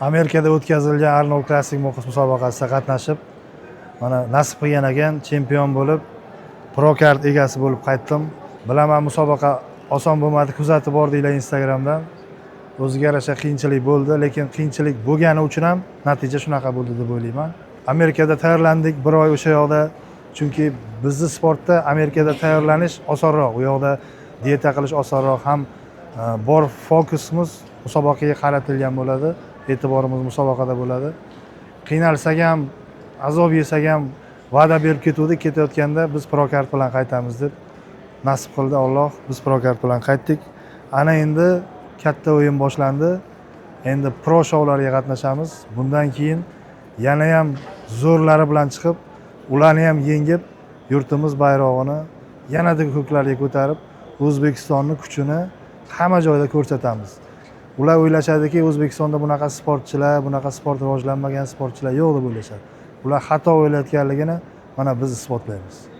Amerikada o'tkazilgan Arnold Classic musobaqasida qatnashib, mana nasib qilgan ekan, chempion bo'lib, pro kart egasi bo'lib qaytdim. Bilaman, musobaqa oson bo'lmadi, kuzatib bordinglar Instagramdan. O'ziga yarasha qiyinchilik bo'ldi, lekin qiyinchilik bo'lgani uchun ham natija shunaqa bo'ldi deb o'ylayman. Amerikada tayyorlandik bir oy o'sha yoqda, chunki bizni sportda Amerikada tayyorlanish osonroq, u yoqda dieta qilish osonroq ham, bor fokusimiz musobaqaga qaratilgan bo'ladi, e'tiborimiz musobaqada bo'ladi. Qiynalsak ham, azob yesak ham, va'da berib ketuvdik ketayotganda, biz prokart bilan qaytamiz deb. Nasib qildi Alloh, biz prokart bilan qaytdik. Ana endi katta o'yin boshlandi. Endi pro shoularga qatnashamiz. Bundan keyin yana ham zo'rlari bilan chiqib, ularni ham yengib, yurtimiz bayrog'ini yanada ko'klarga ko'tarib, O'zbekistonni kuchini hamma joyda ko'rsatamiz. Ular o'ylashadiki, O'zbekistonda bunaqa sportchilar, bunaqa sport rivojlanmagan, sportchilar yo'q deb o'ylashadi. Ular xato o'ylayotganligini mana biz isbotlaymiz.